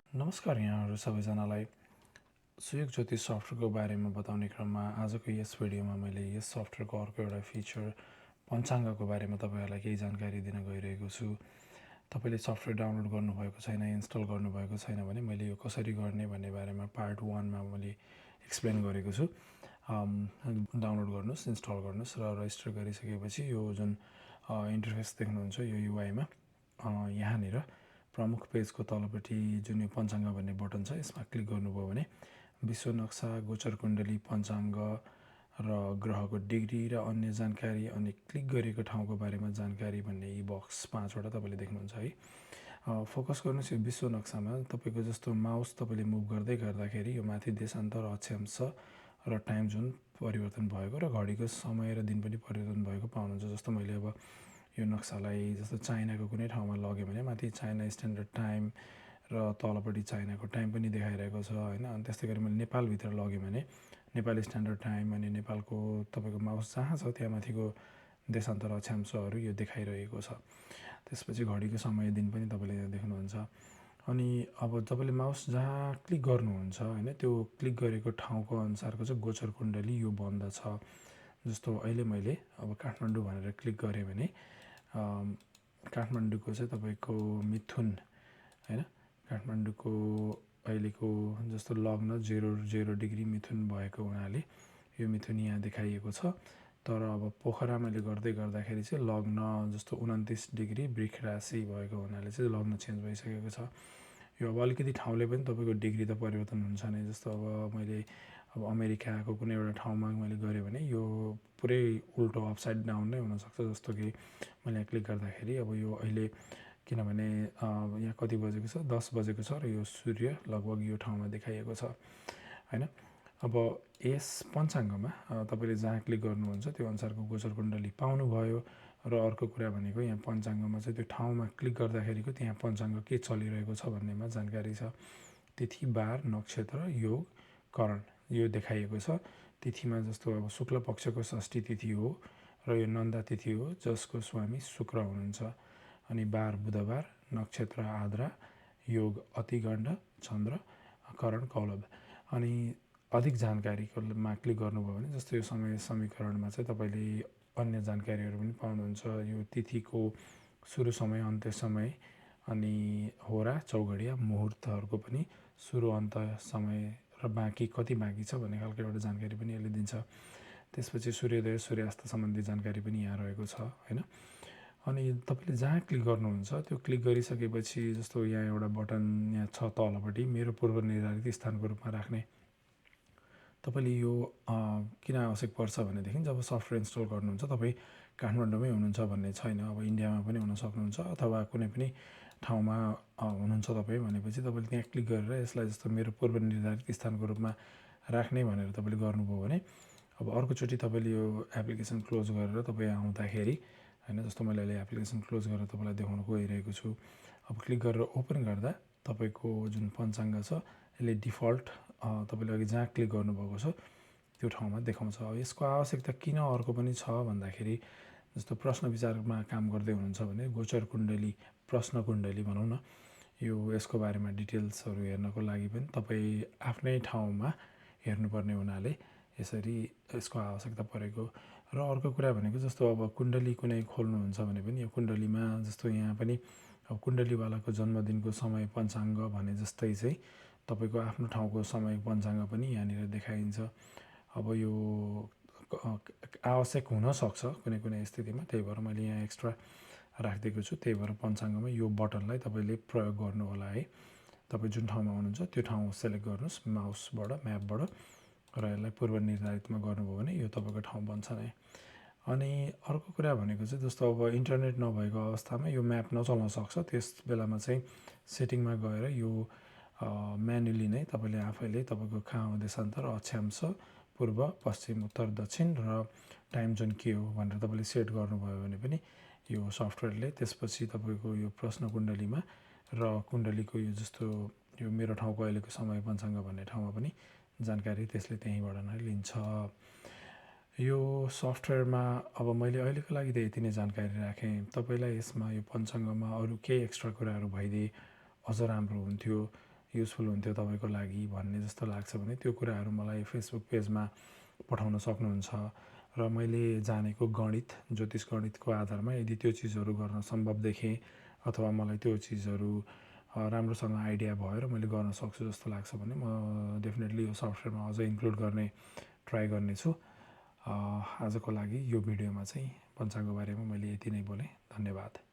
नमस्कार यहाँहरू सबैजनालाई। सुयोग ज्योतिष सफ्टवेयरको बारेमा बताउने क्रममा आजको यस भिडियोमा मैले यस सफ्टवेयरको अर्को एउटा फिचर पञ्चाङ्गको बारेमा तपाईँहरूलाई केही जानकारी दिन गइरहेको छु। तपाईँले सफ्टवेयर डाउनलोड गर्नुभएको छैन, इन्स्टल गर्नुभएको छैन भने मैले यो कसरी गर्ने भन्ने बारेमा पार्ट 1मा मैले एक्सप्लेन गरेको छु। डाउनलोड गर्नुहोस्, इन्स्टल गर्नुहोस् र रजिस्टर गरिसकेपछि यो जुन इन्टरफेस देख्नुहुन्छ यो युआईमा यहाँनिर प्रमुख पेजको तलपट्टि जुन यो पञ्चाङ्ग भन्ने बटन छ यसमा क्लिक गर्नुभयो भने विश्व नक्सा, गोचर कुण्डली, पञ्चाङ्ग र ग्रहको डिग्री र अन्य जानकारी अनि क्लिक गरेको ठाउँको बारेमा जानकारी भन्ने यी बक्स 5वटा तपाईँले देख्नुहुन्छ है। फोकस गर्नुहोस् यो विश्व नक्सामा। तपाईँको जस्तो माउस तपाईँले मुभ गर्दै गर्दाखेरि यो माथि देशान्तर, अक्षांश र टाइम जोन परिवर्तन भएको र घडीको समय र दिन पनि परिवर्तन भएको पाउनुहुन्छ। जस्तो मैले अब यो नक्सालाई जस्तो चाइनाको कुनै ठाउँमा लगेँ भने माथि चाइना स्ट्यान्डर्ड टाइम र तलपट्टि चाइनाको टाइम पनि देखाइरहेको छ होइन। अनि त्यस्तै गरी मैले नेपालभित्र लगेँ भने नेपाली स्ट्यान्डर्ड टाइम अनि नेपालको तपाईँको माउस जहाँ छ त्यहाँ माथिको देशान्तर अक्षांशहरू यो देखाइरहेको छ। त्यसपछि घडीको समय दिन पनि तपाईँले यहाँ देख्नुहुन्छ। अनि अब तपाईँले माउस जहाँ क्लिक गर्नुहुन्छ होइन त्यो क्लिक गरेको ठाउँको अनुसारको चाहिँ गोचर कुण्डली यो बन्द छ। जस्तो अहिले मैले अब काठमाडौँ भनेर क्लिक गरेँ भने काठमाडौँको चाहिँ तपाईँको मिथुन होइन, काठमाडौँको अहिलेको जस्तो लग्न 0 डिग्री मिथुन भएको हुनाले यो मिथुन यहाँ देखाइएको छ। तर अब पोखरा मैले गर्दै गर्दाखेरि चाहिँ लग्न जस्तो 29 डिग्री वृष राशि भएको हुनाले चाहिँ लग्न चेन्ज भइसकेको छ। यो अब अलिकति ठाउँले पनि तपाईँको डिग्री त परिवर्तन हुन्छ नै। जस्तो अब मैले अब अमेरिकाको कुनै एउटा ठाउँमा मैले गरेँ भने यो पुरै उल्टो अपसाइड डाउन नै हुनसक्छ। जस्तो कि मैले यहाँ क्लिक गर्दाखेरि अब यो अहिले किनभने यहाँ कति बजेको छ 10 बजेको छ र यो सूर्य लगभग यो ठाउँमा देखाइएको छ होइन। अब यस पञ्चाङ्गमा तपाईँले जहाँ क्लिक गर्नुहुन्छ त्यो अनुसारको गोचर कुण्डली पाउनुभयो। र अर्को कुरा भनेको यहाँ पञ्चाङ्गमा चाहिँ त्यो ठाउँमा क्लिक गर्दाखेरिको त्यहाँ पञ्चाङ्ग के चलिरहेको छ भन्नेमा जानकारी छ। तिथि, बार, नक्षत्र, योग, करण यो देखाइएको छ। तिथिमा जस्तो अब शुक्ल पक्षको षष्ठी तिथि हो र यो नन्दा तिथि हो जसको स्वामी शुक्र हुनुहुन्छ। अनि बार बुधबार, नक्षत्र आद्रा, योग अतिगण्ड, चन्द्र, करण कौलभ। अनि अधिक जानकारीकोमा क्लिक गर्नुभयो भने जस्तो यो समय समीकरणमा चाहिँ तपाईँले अन्य जानकारीहरू पनि पाउनुहुन्छ। यो तिथिको सुरु समय, अन्त्य समय अनि होरा, चौघडिया, मुहुर्तहरूको पनि सुरु अन्त समय र बाँकी कति बाँकी छ भन्ने खालको एउटा जानकारी पनि यसले दिन्छ। त्यसपछि सूर्योदय सूर्यास्त सम्बन्धी जानकारी पनि यहाँ रहेको छ होइन। अनि तपाईँले जहाँ क्लिक गर्नुहुन्छ त्यो क्लिक गरिसकेपछि जस्तो यहाँ एउटा बटन यहाँ छ तलपट्टि मेरो पूर्व निर्धारित स्थानको रूपमा राख्ने। तपाईँले यो किन आवश्यक पर्छ भनेदेखि जब सफ्टवेयर इन्स्टल गर्नुहुन्छ तपाईँ काठमाडौँमै हुनुहुन्छ भन्ने छैन। अब इन्डियामा पनि हुन सक्नुहुन्छ अथवा कुनै पनि ठाउँमा हुनुहुन्छ तपाईँ भनेपछि तपाईँले त्यहाँ क्लिक गरेर यसलाई जस्तो मेरो पूर्व निर्धारित स्थानको रूपमा राख्ने भनेर तपाईँले गर्नुभयो भने अब अर्कोचोटि तपाईँले यो एप्लिकेसन क्लोज गरेर तपाईँ आउँदाखेरि होइन, जस्तो मैले अहिले एप्लिकेसन क्लोज गरेर तपाईँलाई देखाउन गइरहेको छु। अब क्लिक गरेर ओपन गर्दा तपाईँको जुन पञ्चाङ्ग छ यसले डिफल्ट तपाईँले अघि जहाँ क्लिक गर्नुभएको छ त्यो ठाउँमा देखाउँछ। अब यसको आवश्यकता किन अर्को पनि छ भन्दाखेरि जस्तो प्रश्न विचारमा काम गर्दै हुनुहुन्छ भने गोचर कुण्डली, प्रश्न कुण्डली भनौँ न, यो यसको बारेमा डिटेल्सहरू हेर्नको लागि पनि तपाईँ आफ्नै ठाउँमा हेर्नुपर्ने हुनाले यसरी यसको आवश्यकता परेको। र अर्को कुरा भनेको जस्तो अब कुण्डली कुनै खोल्नुहुन्छ भने पनि यो कुण्डलीमा जस्तो यहाँ पनि अब कुण्डलीवालाको जन्मदिनको समय पञ्चाङ्ग भने जस्तै चाहिँ तपाईँको आफ्नो ठाउँको समय पञ्चाङ्ग पनि यहाँनिर देखाइन्छ। अब यो आवश्यक हुनसक्छ कुनै कुनै स्थितिमा, त्यही भएर मैले यहाँ एक्स्ट्रा राखिदिएको छु। त्यही भएर पञ्चाङ्गमा यो बटनलाई तपाईँले प्रयोग गर्नु होला है। तपाईँ जुन ठाउँमा हुनुहुन्छ त्यो ठाउँ सेलेक्ट गर्नुहोस् माउसबाट, म्यापबाट र यसलाई पूर्व निर्धारितमा गर्नुभयो भने यो तपाईँको ठाउँ बन्छ नै। अनि अर्को कुरा भनेको चाहिँ जस्तो अब इन्टरनेट नभएको अवस्थामा यो म्याप नचल्न सक्छ। त्यस बेलामा चाहिँ सेटिङमा गएर यो म्यानुअली नै तपाईँले आफैले तपाईँको कहाँ देशान्तर, अक्षांश, पूर्व, पश्चिम, उत्तर, दक्षिण र टाइम जोन के हो भनेर तपाईँले सेट गर्नुभयो भने पनि यो सफ्टवेयरले त्यसपछि तपाईँको यो प्रश्न कुण्डलीमा र कुण्डलीको यो जस्तो यो मेरो ठाउँको अहिलेको समय पञ्चाङ्ग भन्ने ठाउँमा पनि जानकारी त्यसले त्यहीँबाट नै लिन्छ। यो सफ्टवेयरमा अब मैले अहिलेको लागि त यति नै जानकारी राखेँ। तपाईँलाई यसमा यो पञ्चाङ्गमा अरू केही एक्स्ट्रा कुराहरू भइदिए अझ राम्रो हुन्थ्यो। युजफुल हुन्थ्यो तपाईँको लागि भन्ने जस्तो लाग्छ भने त्यो कुराहरू मलाई फेसबुक पेजमा पठाउन सक्नुहुन्छ। र मैले जानेको गणित ज्योतिष गणितको आधारमा यदि त्यो चिजहरू गर्न सम्भव देखेँ अथवा मलाई त्यो चिजहरू राम्रोसँग आइडिया भयो र मैले गर्न सक्छु जस्तो लाग्छ भने म डेफिनेटली यो सफ्टवेयरमा अझै इन्क्लुड गर्ने ट्राई गर्नेछु। आजको लागि यो भिडियोमा चाहिँ पञ्चाङ्गको बारेमा मैले यति नै बोलेँ। धन्यवाद।